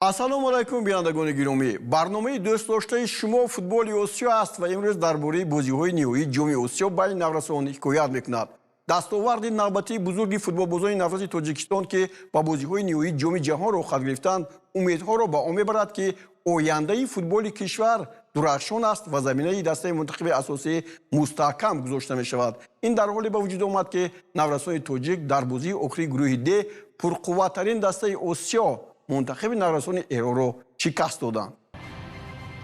Ассалому алайкум, бинандагони гиромӣ. Барномаи дӯстдоштаи шумо «Футболи Осиё» аст ва имрӯз дар бораи бозиҳои ниҳоии Ҷоми Осиё байни наврасон ҳикоят мекунад. Дастоварди навбатии бузурги футболбозони навраси Тоҷикистон, ки ба бозиҳои ниҳоии Ҷоми ҷаҳон роҳхат гирифтанд, умедҳоро ба он мебарад, ки ояндаи футболи кишвар дурахшон аст ва заминаи дастаи мунтахаби асосӣ мустаҳкам гузошта мешавад. Ин дар ҳоле ба вуҷуд омад, ки наврасони тоҷик дар бозии охирии гурӯҳи Д пурқувваттарин дастаи Осиё, мунтахаби наврасони Эронро шикаст доданд.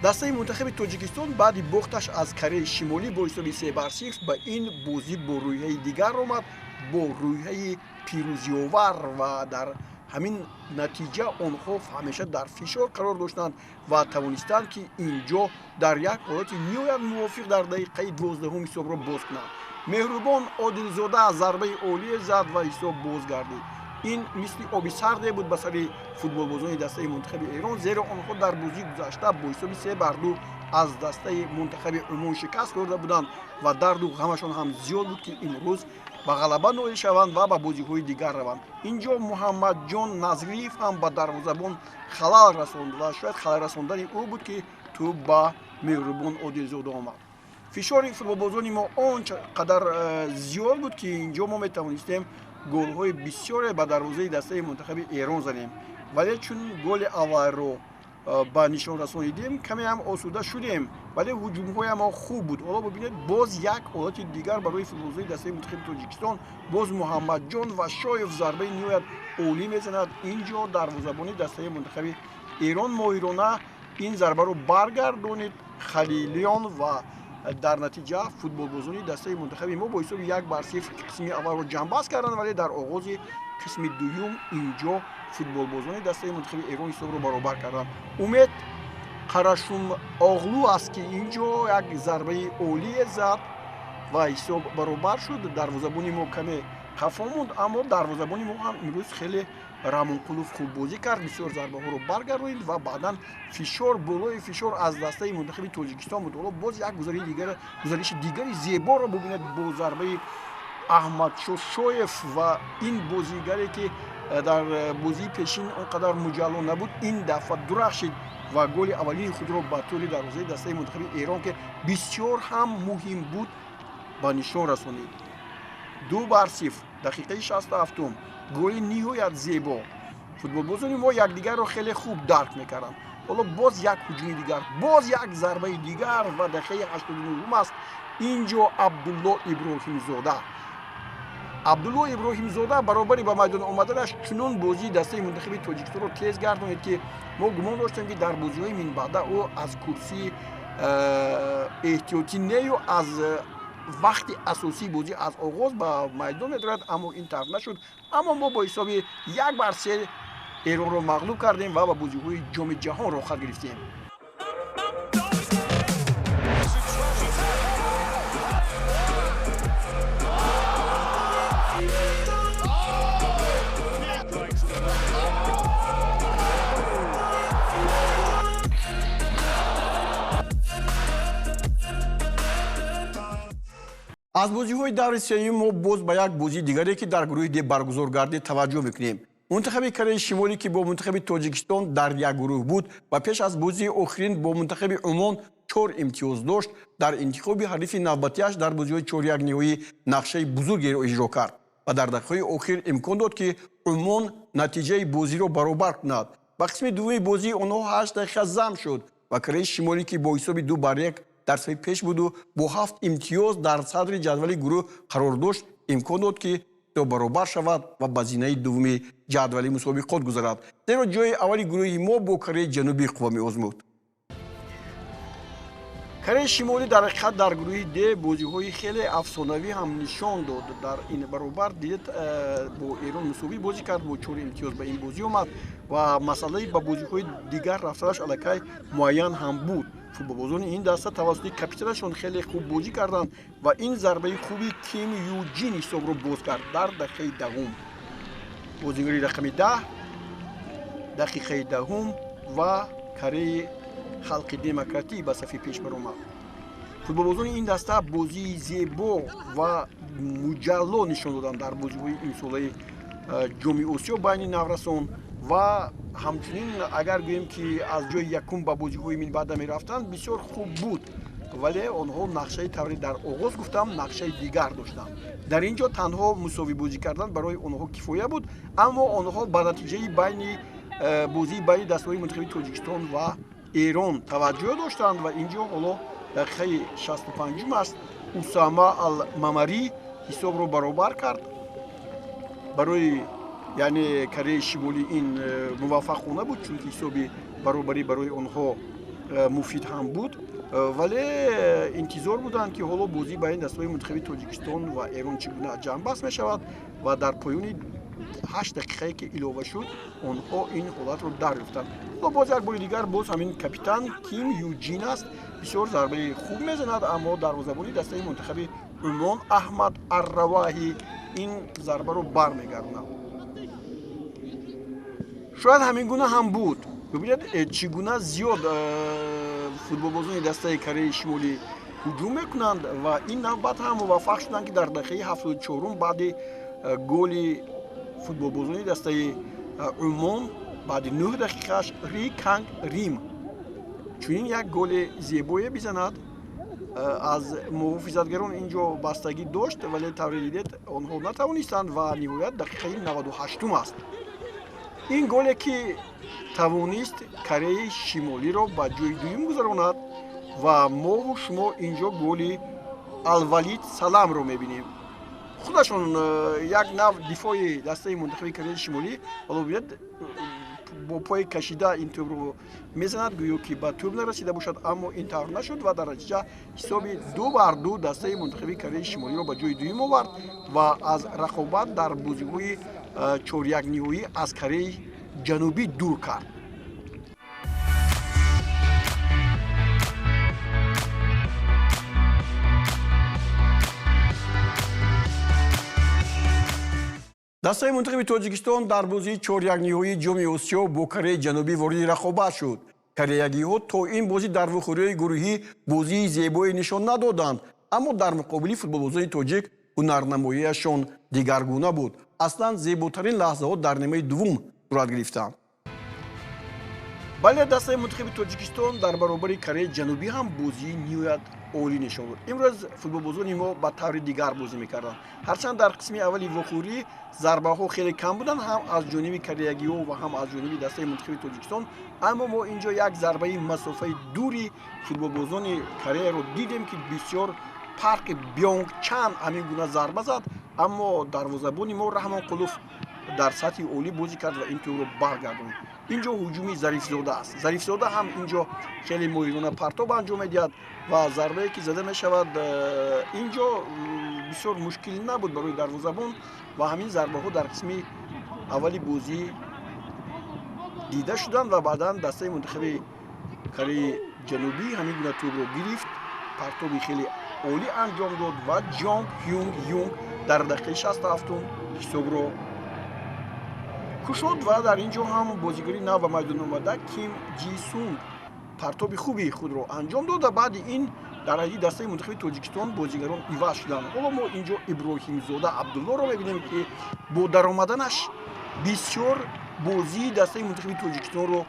Дастаи мунтахаби Тоҷикистон баъди бохташ аз Кореяи Шимолӣ бо ҳисоби 3-0 ба ин бозӣ бо рӯҳияи дигар омад, бо рӯҳияи пирӯзиовар, ва дар ҳамин натиҷа онҳо ҳамеша дар фишор қарор доштанд ва тавонистанд, ки ин ҷо дар як ҳолати ниҳоят мувофиқ дар дақиқаи 12-ум ҳисобро боз кунанд. Меҳрубон Одилзода зарбаи олие зад ва ҳисоб боз гардид. Ин мисли оби сарде буд ба сари футболбозони дастаи мунтахаби Эрон, зеро онҳо дар бозии гузашта бо ҳисоби 3-2 аз дастаи мунтахаби Умон шикаст хӯрда буданд ва дарду ғамашон ҳам зиёд буд, ки имрӯз ба ғалаба ноил шаванд ва ба бозиҳои дигар раванд. Ин ҷо Муҳаммадҷон Назриев ҳам ба дарвозабон халал расонд ва шояд халал расондани ӯ буд, ки тӯб ба Меҳрубон Одилзода омад. Фишори футболбозони мо он қадар зиёд буд, ки ин ҷо мо метавонистем голҳои бисёре ба дарвозаи дастаи мунтахаби Эрон занем, вале чун голи аввалро ба нишон расонидем, каме ҳам осуда шудем, вале ҳуҷумҳои мо хуб буд. Ҳоло бибинед, боз як ҳолати дигар барои футболбозони дастаи мунтахаби Тоҷикистон. Боз Муҳаммадҷон ва Шоев зарбаи ниҳоят олӣ мезанад. Ин ҷо дарвозабони дастаи мунтахаби Эрон моҳирона ин зарбаро баргардонид, Халилиён, ва дар натиҷа футболбозони дастаи мунтахаби мо бо ҳисоби 1-0 қисми аввалро ҷамъбаст карданд, вале дар оғози қисми дуюм инҷо футболбозони дастаи мунтахаби Эрон ҳисобро баробар карданд. Умед Қарашум Оғлу аст, ки инҷо як зарбаи олие зад ва ҳисоб баробар шуд. Дарвозабони мо каме хафо монд, аммо дарвозабони мо ҳам имрӯз хеле, Рамонқулов, хуб бозӣ кард, бисёр зарбаҳоро баргардонид ва баъдан фишор болои фишор аз дастаи мунтахаби Тоҷикистон буд. Ҳоло боз як гузари дигар, гузариши дигари зеборо бубинед бо зарбаи Аҳмадшо Шоев, ва ин бозигаре, ки дар бозии пешин он қадар муҷалло набуд, ин дафъа дурахшид ва голи аввалини худро ба тӯри дарвозаи дастаи мунтахаби Эрон, ки бисёр ҳам муҳим буд, ба нишон расонид. 2-0, дақиқаи 67-ум, голи ниҳоят зебо. Футболбозони мо якдигарро хеле хуб дарк мекарданд. Ҳоло боз як ҳуҷуми дигар, боз як зарбаи дигар ва дақиқаи 89-ум аст. Ин ҷо Абдулло Иброҳимзода. Абдулло Иброҳимзода баробари ба майдон омаданаш чунон бозии дастаи мунтахаби Тоҷикистонро тез гардонид, ки мо гумон доштем, ки дар бозиҳои минбаъда ӯ аз курсии эҳтиётӣ нею аз вақти асосии бозӣ аз оғоз ба майдон медорад, аммо ин тавр нашуд. Аммо мо бо ҳисоби 1-3 Эронро мағлуб кардем ва ба бозиҳои Ҷоми ҷаҳон роҳхат гирифтем. Аз бозиҳои даври сеюм мо боз ба як бозии дигаре, ки дар гурӯҳи Д баргузор гардид, таваҷҷӯҳ мекунем. Мунтахаби Кореяи Шимолӣ, ки бо мунтахаби Тоҷикистон дар як гурӯҳ буд ва пеш аз бозии охирин бо мунтахаби Умон чор имтиёз дошт, дар интихоби ҳарифи навбатиаш дар бозиҳои чоряк ниҳоӣ нақшаи бузургеро иҷро кард ва дар дақиқаҳои охир имкон дод, ки Умон натиҷаи бозиро баробар кунад. Ба қисми дуввуми бозии онҳо 8 дақиқа зам шуд ва Кореяи Шимолӣ, ки бо ҳисоби 2-1 дар сафи пеш буду бо ҳафт имтиёз дар садри ҷадвали гурӯҳ қарор дошт, имкон дод, ки то баробар шавад ва ба зинаи дуввуми ҷадвали мусобиқот гузарад, зеро ҷои аввали гурӯҳи мо бо Кореяи Ҷанубӣ қувва меозмуд. Кореяи Шимолӣ дар ҳақиқат дар гурӯҳи Д бозиҳои хеле афсонавӣ ҳам нишон дод. Дар ин баробар дидед, бо Эрон мусовӣ бозӣ кард, бо чор имтиёз ба ин бозӣ омад ва масъалаи ба бозиҳои дигар рафтанаш аллакай муайян ҳам буд. Футболбозони ин даста тавассути капитанашон хеле хуб бозӣ карданд ва ин зарбаи хуби Ким Юҷин ҳисобро боз кард дар дақиқаи 10-ум. Бозигари рақами 10, дақиқаи 10-ум, ва Кореяи Халқи Демократӣ ба сафи пеш баромад. Футболбозони ин даста бозии зебо ва муҷалло нишон доданд дар бозиҳои имсолаи Ҷоми Осиё байни наврасон. Ва ҳамчунин агар гӯем, ки аз ҷои якум ба бозиҳои минбаъда мерафтанд, бисёр хуб буд, вале онҳо нақшаи, тавре дар оғоз гуфтам, нақшаи дигар доштанд. Дар ин ҷо танҳо мусовӣ бозӣ кардан барои онҳо кифоя буд, аммо онҳо ба натиҷаи байни бозии байни дастаҳои мунтахаби Тоҷикистон ва Эрон таваҷҷӯҳ доштанд. Ва ин ҷо ҳоло дақиқаи 65-ум аст, Усама Алмамарӣ ҳисобро баробар кард барои, яъне, Кореяи Шимолӣ. Ин муваффақона буд, чунки ҳисоби баробарӣ барои онҳо муфид ҳам буд, вале интизор буданд, ки ҳоло бозӣ байни дастаҳои мунтахаби Тоҷикистон ва Эрон чӣ гуна ҷамъбаст мешавад. Ва дар поёни 8 дақиқае, ки илова шуд, онҳо ин ҳолатро дарёфтанд. Ҳоло боз як бори дигар боз ҳамин капитан Ким Юҷин аст, бисёр зарбаи хуб мезанад, аммо дарвозабони дастаи мунтахаби Умон Аҳмад Арраваҳӣ ин зарбаро бармегардонад. Шояд ҳамин гуна ҳам буд. Бибинед, чӣ гуна зиёд футболбозони дастаи Кореяи Шимолӣ ҳуҷум мекунанд ва ин навбат ҳам муваффақ шуданд, ки дар дақиқаи 74-ум баъди голи футболбозони дастаи Умон, баъди 9 дақиқааш, Ри Канг Рим чунин як голи зебое бизанад. Аз муҳофизатгарон ин ҷо бастагӣ дошт, вале тавре дидед, онҳо натавонистанд. Ва ниҳоят дақиқаи 98-ум аст, ин голе ки тавонист Кореяи Шимолиро ба ҷои дуюм гузаронад. Ва мову шумо ин ҷо голи Алвалид Саламро мебинем. Худашон як нав дифои дастаи мунтахаби Кореяи Шимолӣ, ҳоло бинед, бо пои кашида ин тӯбро мезанад, гӯё ки ба тӯб нарасида бошад, аммо ин тавр нашуд. Ва дар натиҷа ҳисоби 2 бар 2 дастаи мунтахаби Кореяи Шимолиро ба ҷои дуюм овард ва аз рақобат дар бозиҳои чорякниҳоӣ аз Кореяи Ҷанубӣ дур кард. Дастаи мунтахаби Тоҷикистон дар бозии чорякниҳоии Ҷоми Осиё бо Кореяи Ҷанубӣ вориди рақобат шуд. Кореягиҳо то ин бозӣ дар вухӯриҳои гурӯҳӣ бозии зебое нишон надоданд, аммо дар муқобили футболбозони тоҷик ҳунарнамоияшон дигаргуна буд. Аслан зеботарин лаҳзаҳо дар нимаи дуввум сурат гирифтанд. Бале, дастаи мунтахаби Тоҷикистон дар баробари Кореяи Ҷанубӣ ҳам бозии ниҳоят олӣ нишон дод. Имрӯз футболбозони мо ба таври дигар бозӣ мекарданд. Ҳарчанд дар қисми аввали вохӯрӣ зарбаҳо хеле кам буданд, ҳам аз ҷониби кореягиҳо ва ҳам аз ҷониби дастаи мунтахаби Тоҷикистон, аммо мо ин ҷо як зарбаи масофаи дури футболбозони Кореяро дидем, ки бисёр Парк Бёнг Чан ҳамин гуна зарба зад, аммо дарвозабони мо Раҳмонқулов дар сатҳи олӣ бозӣ кард ва ин тӯбро баргардонд. Ин ҷо ҳуҷуми Зарифзода аст. Зарифзода ҳам ин ҷо хеле моҳирона партоб анҷом медиҳад ва зарбае, ки зада мешавад, ин ҷо бисёр мушкил набуд барои дарвозабон. Ва ҳамин зарбаҳо дар қисми аввали бозӣ дида шуданд ва баъдан дастаи мунтахаби Кореяи Ҷанубӣ ҳамин гуна тӯбро гирифт, партоби хеле олӣ анҷом дод ва Ҷонг Ҳюнг Юнг дар дақиқаи 67-ум ҳисобро кушод. Ва дар ин ҷо ҳам бозигари нав ба майдон омада Ким Ҷи Сунг партоби хуби худро анҷом дод ва баъди ин дар ҳайати дастаи мунтахаби Тоҷикистон бозигарон иваз шуданд. Ҳоло мо ин ҷо Иброҳимзода Абдуллоро мебинем, ки бо даромаданаш бисёр бозии дастаи мунтахаби Тоҷикистонро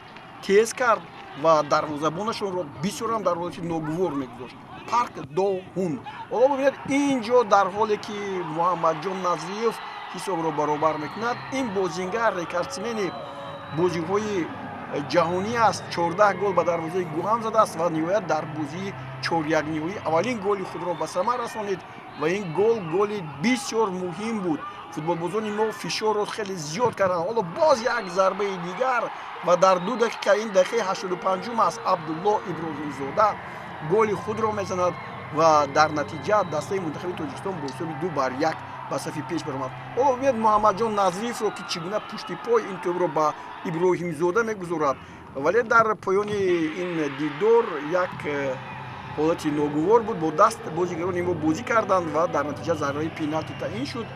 тез кард ва дарвозабонашонро бисёрам дар ҳолати ногувор мегузошт, Парк До Ҳун. Ҳоло бибинед, ин ҷо дар ҳоле ки Муҳаммадҷон Назриев ҳисобро баробар мекунад, ин бозингар рекордсмени бозиҳои ҷаҳонӣ аст, 14 гол ба дарвозаи Гуам задааст ва ниҳоят дар бозии чорякниҳоӣ аввалин голи худро ба самар расонид ва ин гол голи бисёр муҳим буд. Футболбозони мо фишорро хеле зиёд карданд. Ҳоло боз як зарбаи дигар ва дар 2 дақиқа, ин дақиқаи 85-ум аст, Абдулло Иброҳимзода голи худро мезанад ва дар натиҷа дастаи мунтахаби Тоҷикистон бо ҳисоби 2 бар 1 ба сафи пеш баромад. Ҳоло бибинед Муҳаммадҷон Назриевро, ки чӣ гуна пушти пой ин тӯбро ба Иброҳимзода мегузорад. Вале дар поёни ин дидор як ҳолати ногувор буд, бо даст бозигарони мо бозӣ карданд ва дар натиҷа зарбаи пеналти таъин шуд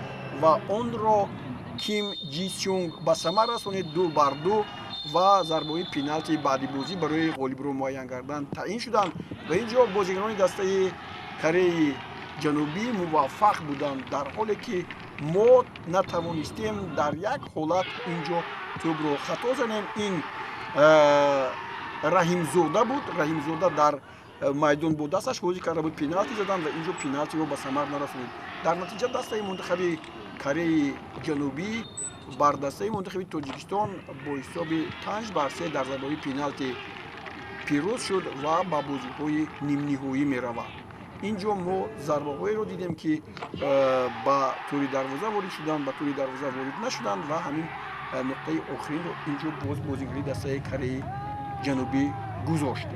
ва онро Ким Ҷи Сюнг ба самар расонид, 2 бар 2. Ва зарбаҳои пеналти баъди бозӣ барои ғолибро муайян кардан таъин шуданд ва ин ҷо бозигарони дастаи Кореяи Ҷанубӣ муваффақ буданд, дар ҳоле ки Мо натавонистем дар як ҳолат инҷо тӯбро хато занем. Ин Раҳимзода буд. Раҳимзода дар майдон бо дасташ бозӣ карда буд, пеналти задан ва инҷо пеналтиро ба самар нарасонид. Дар натиҷа дастаи мунтахаби Кореяи Ҷанубӣ бар дастаи мунтахаби Тоҷикистон бо ҳисоби 5-3 дар зарбаҳои пеналти пирӯз шуд ва ба бозиҳои нимниҳоӣ меравад. Инҷо мо зарбаҳоеро дидем, ки ба тӯри дарвоза ворид шуданд, ба тӯри дарвоза ворид нашуданд ва ҳамин нуқтаи охиринро инҷо боз бозигари дастаи Кореяи Ҷанубӣ гузошт.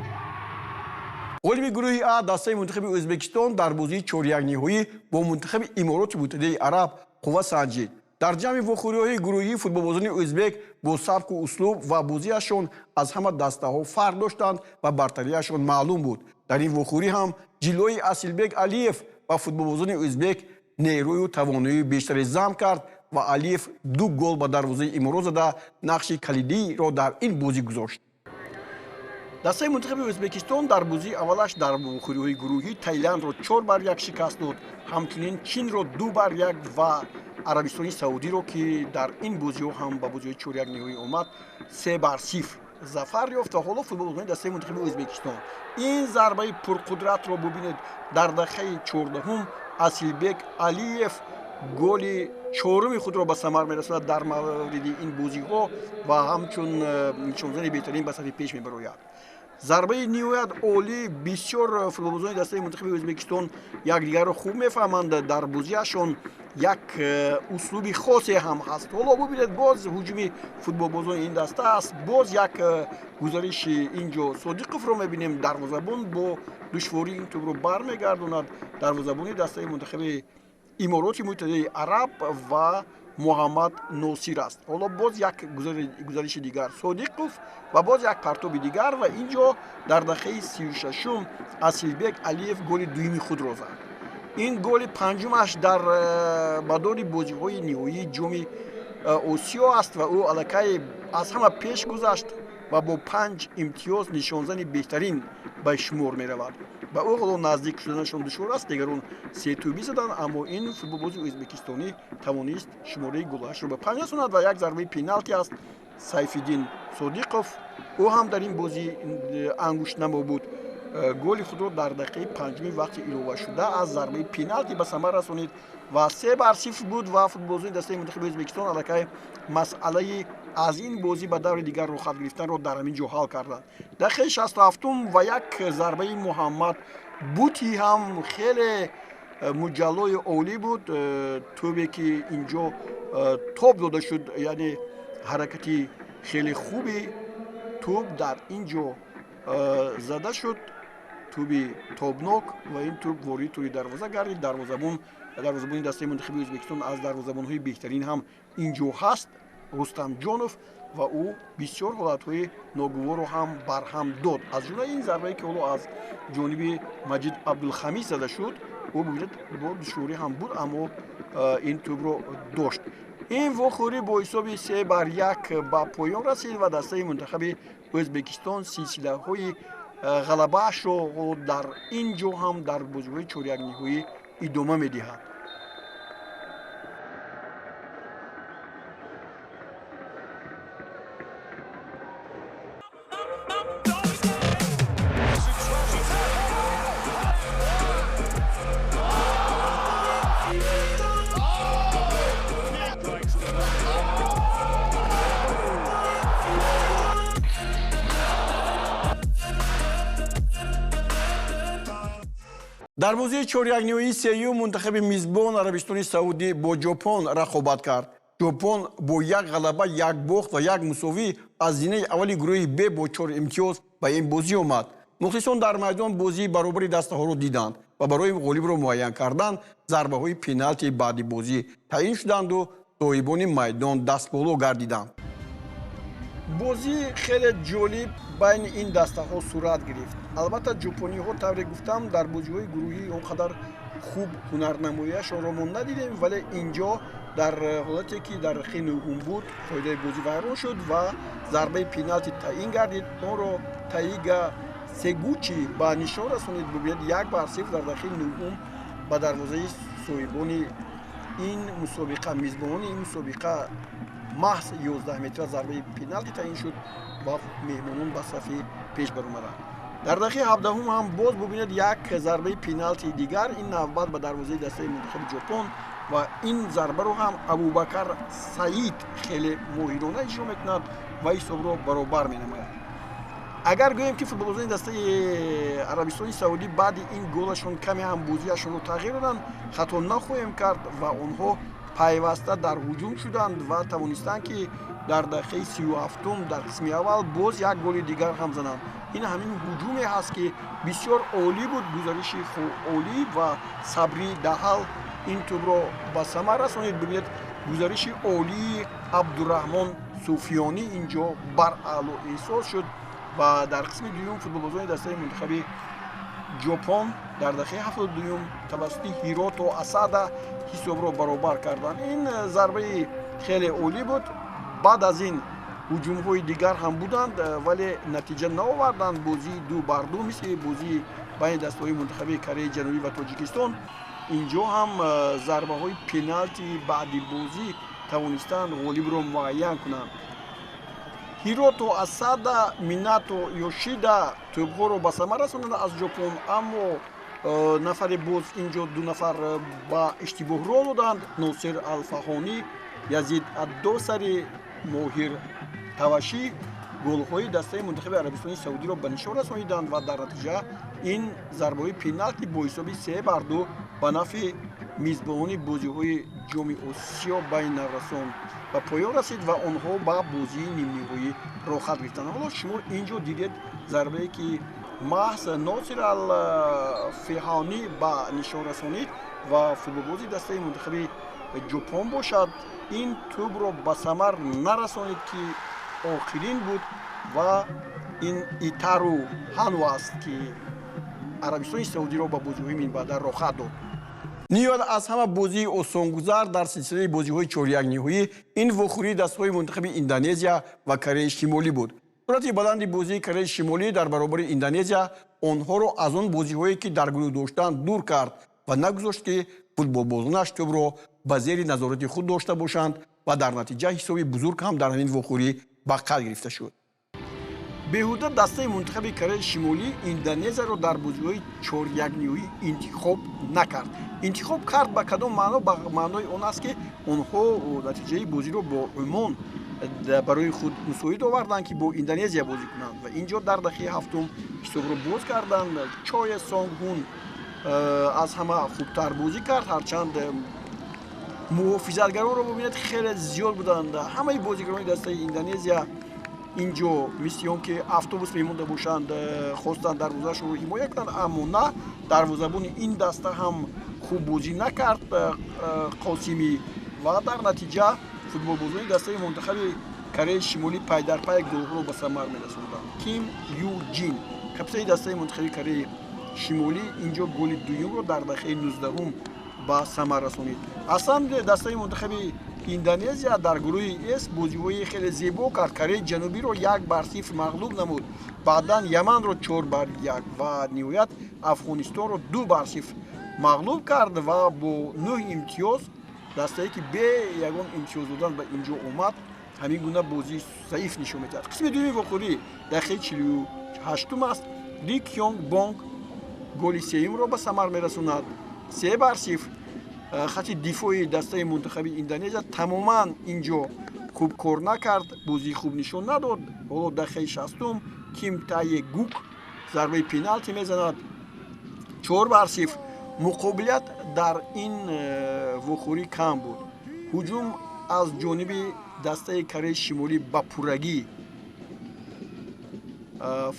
Ғолиби гурӯҳи А дастаи мунтахаби Ӯзбекистон дар бозии чорякниҳоӣ бо мунтахаби Имороти Муттаҳидаи Араб қувва санҷид. Дар ҷамъи вохӯриҳои гурӯҳӣ футболбозони ӯзбек бо сабку услуб ва бозиашон аз ҳама дастаҳо фарқ доштанд ва бартариашон маълум буд. Дар ин вохӯрӣ ҳам ҷилои Асилбек Алиев ва футболбозони ӯзбек нерӯю тавоноии бештаре зам кард ва Алиев 2 гол ба дарвозаи Иморот зада нақши калидиро дар ин бозӣ гузошт. Дастаи мунтахаби Ӯзбекистон дар бозии аввалаш дар вохӯриҳои гурӯҳӣ Таиландро 4-1 шикаст дод, ҳамчунин Чинро 2-1 ва Арабистони Саудиро, ки дар ин бозиҳо ҳам ба бозиҳои чорякниҳоӣ омад, 3-0 зафар ёфт. Ва ҳоло футболбозони дастаи мунтахаби Ӯзбекистон ин зарбаи пурқудратро бубинед. Дар дақиқаи 14 Асилбек Алиев голи чоруми худро ба самар мерасонад дар мавриди ин бозиҳо ва ҳамчун нишонзани беҳтарин ба сафи пеш мебарояд. Зарбаи ниҳоят олӣ. Бисёр футболбозони дастаи мунтахаби Ӯзбекистон якдигарро хуб мефаҳманд. Дар бозиашон як услуби хосе ҳам ҳаст. Ҳоло бубинед, боз ҳуҷуми футболбозони ин даста аст. Боз як гузариши инҷо Содиқовро мебинем. Дарвозабон бо душворӣ ин тӯбро бармегардонад. Дарвозабони дастаи мунтахаби Имороти Муттаҳидаи Араб ва Муҳаммад Носир аст. Ҳоло боз як гузариши дигар Содиқов ва боз як партоби дигар ва инҷо дар дақиқаи 36 Асилбек Алиев голи дуюми худро зад. Ин голи панҷумаш дар мадори бозиҳои ниҳоии ҷоми Осиё аст ва ӯ аллакай аз ҳама пеш гузашт ва бо 5 имтиёз нишонзани беҳтарин ба шумор меравад. Ба ӯ ҳоло наздик шуданашон душвор аст. Дигарон се тӯбӣ заданд, аммо ин футболбози ӯзбекистонӣ тавонист шумораи голҳояшро ба 5 расонад ва як зарбаи пеналти аст. Сайфиддин Содиқов, ӯ ҳам дар ин бозӣ ангуштнамо буд. Голи худро дар дақиқаи 5 вақти иловашуда аз зарбаи пеналти ба самар расонид ва 3-0 буд ва футболбозони дастаи мунтахаби Ӯзбекистон аллакай масъалаи аз ин бозӣ ба даври дигар рухат гирифтанро дар ҳамин ҷо ҳал карданд. Дақиқаи 67 ва як зарбаи Муҳаммад Бути ҳам хеле муҷаллои олӣ буд. Тӯбе ки инҷо тоб дода шуд, яъне ҳаракати хеле хуби тӯб дар ин ҷо зада шуд, тӯби тобнок ва ин тӯб ворид тӯри дарвоза гардид. Дарвозабони дастаи мунтахаби Ӯзбекистон аз дарвозабонҳои беҳтарин ҳам ин ҷо ҳаст, Рустамҷонов, ва ӯ бисёр ҳолатҳои ногуворро ҳам барҳам дод. Аз ҷумла ин зарбае ки ҳоло аз ҷониби Маҷид Абдулхамид зада шуд, ӯ бубинед бо душворӣ ҳам буд, аммо ин тӯбро дошт. Ин вохӯрӣ бо ҳисоби 3-1 ба поён расид ва дастаи мунтахаби Ӯзбекистон силсилаҳои ғалабаашро дар ин ҷо ҳам дар бозиҳои чорякниҳоӣ идома медиҳад. Дар бозии чорякниҳоии сеюм мунтахаби мизбон Арабистони Саудӣ бо Ҷопон рақобат кард. Ҷопон бо як ғалаба, як бохт ва як мусовӣ аз зинаи аввали гурӯҳи Б бо 4 имтиёз ба ин бозӣ омад. Мухлисон дар майдон бозии баробари дастаҳоро диданд ва барои ғолибро муайян кардан зарбаҳои пеналти баъди бозӣ таъин шуданду соҳибони майдон дастболо гардиданд. Бозӣ хеле ҷолиб байни ин дастаҳо сурат гирифт. Албатта ҷопониҳо, тавре гуфтам, дар бозиҳои гурӯҳӣ он қадар хуб ҳунарнамоияшонро мо надидем, вале инҷо дар ҳолате ки дар дақиқаи нӯҳум буд, қоидаи бозӣ вайрон шуд ва зарбаи пеналти таъин гардид. Онро Таига Сегучи ба нишон расонид. Бубинед, 1-0 дар дақиқаи нӯҳум ба дарвозаи соҳибони Ин мусобиқа, мизбонони ин мусобиқа маҳз 11 метра зарбаи пеналти таъин шуд ва меҳмонон ба сафи пеш баромаданд. Дар дақиқаи 17-ум ҳам боз бубинед, як зарбаи пеналти дигар, ин навбат ба дарвозаи дастаи мунтахаби Ҷопон, ва ин зарбаро ҳам Абубакар Саид хеле моҳирона иҷро мекунад ва ҳисобро баробар менамояд. Агар гӯем, ки футболбозони дастаи Арабистони Саудӣ баъди ин голашон каме ҳам бозиашонро тағйир доданд, хато нахоҳем кард, ва онҳо пайваста дар ҳуҷум шуданд ва тавонистанд, ки дар дақиқаи 37-ум дар қисми аввал боз як голи дигар ҳам зананд. Ин ҳамин ҳуҷуме ҳаст, ки бисёр олӣ буд, гузариши олӣ, ва Сабри Даҳал ин тӯбро ба самар расонид. Бибинед, гузариши олии Абдураҳмон Суфиёнӣ ин ҷо бараъло эҳсос шуд. Ва дар қисми дуюм футболбозони дастаи мунтахаби Ҷопон дар дақиқаи 72-юм тавассути Ҳирото Асада ҳисобро баробар карданд. Ин зарбаи хеле олӣ буд. Баъд аз ин ҳуҷумҳои дигар ҳам буданд, вале натиҷа наоварданд. Бозии 2 бар 2, мисли бозии байни дастаҳои мунтахаби Кореяи Ҷанубӣ ва Тоҷикистон, инҷо ҳам зарбаҳои пеналти баъди бозӣ тавонистанд ғолибро муайян кунанд. Ҳирото Асада, Минато Йошида тӯбҳоро ба самар расонанд аз Ҷопон, аммо нафаре боз инҷо ду нафар ба иштибоҳ роҳ доданд. Носир Алфаҳонӣ, Язид Аддосари, Моҳир Тавашӣ голҳои дастаи мунтахаби Арабистони Саудиро ба нишон расониданд ва дар натиҷа ин зарбаҳои пеналти бо ҳисоби 3 бар 2 ба нафъи мизбонони бозиҳои Ҷоми Осиё байни наврасон ба поён расид ва онҳо ба бозии нимниҳоӣ роҳхат гирифтанд. Ҳоло шумо ин ҷо дидед зарбае, ки маҳз Носир Ал Феҳонӣ ба нишон расонид, ва футболбози дастаи мунтахаби Ҷопон бошад, ин тӯбро ба самар нарасонид, ки охирин буд, ва ин Итару Ҳану аст, ки Арабистони Саудиро ба бозиҳои минбаъда роҳхат дод. Ниҳоят, аз ҳама бозии осонгузар дар силсилаи бозиҳои чорякниҳоӣ ин вохӯрии дастаҳои мунтахаби Индонезия ва Кореяи Шимолӣ буд. Суръати баланди бозии Кореяи Шимолӣ дар баробари Индонезия онҳоро аз он бозиҳое, ки дар гурӯҳ доштанд, дур кард ва нагузошт, ки футболбозонаш тӯбро ба зери назорати худ дошта бошанд, ва дар натиҷа ҳисоби бузург ҳам дар ҳамин вохӯрӣ ба қайд гирифта шуд. Беҳуда дастаи мунтахаби Кореяи Шимолӣ Индонезияро дар бозиҳои чорякниҳоӣ интихоб накард. Интихоб кард ба кадом маъно? Ба маънои он аст, ки онҳо натиҷаи бозиро бо Умон барои худ мусоид оварданд, ки бо Индонезия бозӣ кунанд, ва ин ҷо дар дақиқаи 7-ум ҳисобро боз карданд. Чое Сонг Ҳун аз ҳама хубтар бозӣ кард, ҳарчанд муҳофизатгаронро бубинед, хеле зиёд буданд. Ҳамаи бозигарони дастаи Индонезия ин ҷо мисли он ки автобус мемонда бошанд, хостанд дарвозаашонро ҳимоя кунанд, аммо на, дарвозабони ин даста ҳам хуб бозӣ накард, Қосимӣ, ва дар натиҷа футболбозони дастаи мунтахаби Кореяи Шимолӣ пайдарпай голҳоро ба самар мерасонданд. Ким Ю Ҷин, капитани дастаи мунтахаби Кореяи Шимолӣ, ин ҷо голи дуюмро дар дақиқаи 19-ум ба самар расонид. Аслан дастаи мунтахаби Индонезия дар гурӯҳи С бозиҳои хеле зебо кард. Кореяи Ҷанубиро 1 бар 0 мағлуб намуд, баъдан Яманро 4 бар 1 ва ниҳоят Афғонистонро 2 бар 0 мағлуб кард ва бо нӯҳ имтиёз, дастае, ки бе ягон имтиёз додан ба ин ҷо омад, ҳамин гуна бозии заиф нишон медиҳад. Қисми дуюми вохӯрӣ, дақиқаи 48-ум аст. Ли Кёнг Бонг голи сеюмро ба самар мерасонад, 3 бар 0. Хати дифои дастаи мунтахаби Индонезия тамоман ин ҷо хуб кор накард, бозии хуб нишон надод. Ҳоло дақиқаи 60-ум Ким Тае Гук зарбаи пеналти мезанад, 4 бар 0. Муқобилият дар ин вохӯрӣ кам буд. Ҳуҷум аз ҷониби дастаи Кореяи Шимолӣ ба пуррагӣ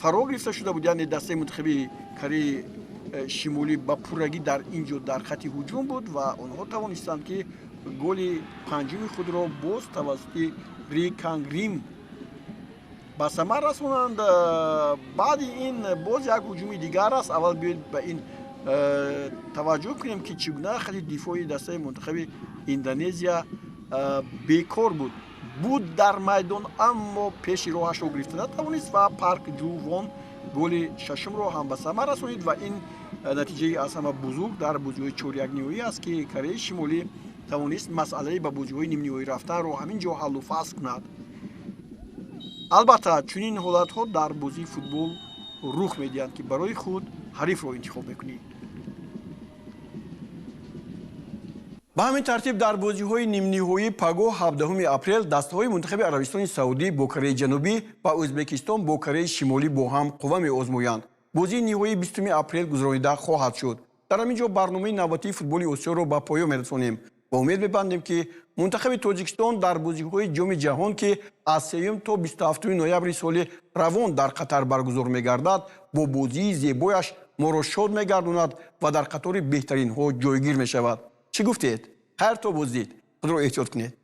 фаро гирифта шуда буд, яъне дастаи мунтахаби Кореяи Шимолӣ ба пуррагӣ дар ин ҷо дар хати ҳуҷум буд ва онҳо тавонистанд, ки голи панҷуми худро боз тавассути Ри Кангрим ба самар расонанд. Баъди ин боз як ҳуҷуми дигар аст. Аввал биёед, ба ин таваҷҷӯҳ кунем, ки чӣ гуна хати дифои дастаи мунтахаби Индонезия бекор буд дар майдон, аммо пеши роҳашро гирифта натавонист ва Парк Ҷу Вон голи шашумро ҳам ба самар расонид. Ва ин натиҷаи аз ҳама бузург дар бозиҳои чорякниҳоӣ аст, ки Кореяи Шимолӣ Тавонист масъалаи ба бозиҳои нимниҳоӣ рафтанро ҳамин ҷо ҳаллу фасл кунад. Албатта, чунин ҳолатҳо дар бозии футбол рух медиҳанд, ки барои худ ҳарифро интихоб мекунӣ. Ба ҳамин тартиб, дар бозиҳои нимниҳоӣ пагоҳ, 17 апрел, дастаҳои мунтахаби Арабистони Саудӣ бо Кореяи Ҷанубӣ ва Ӯзбекистон бо Кореяи Шимолӣ бо ҳам қувва меозмоянд. Бозии ниҳоӣ 20 апрел гузаронида хоҳад шуд. Дар ҳамин ҷо барномаи навбатии футболи Осиёро ба поён мерасонем ва умед мебандем, ки мунтахаби Тоҷикистон дар бозиҳои Ҷоми ҷаҳон, ки аз 3 то 27 ноябри соли равон дар Қатар баргузор мегардад, бо бозии зебояш моро шод мегардонад ва дар қатори беҳтаринҳо ҷойгир мешавад. Чӣ гуфтед? Хайр, то боздид, худро эҳтиёт кунед.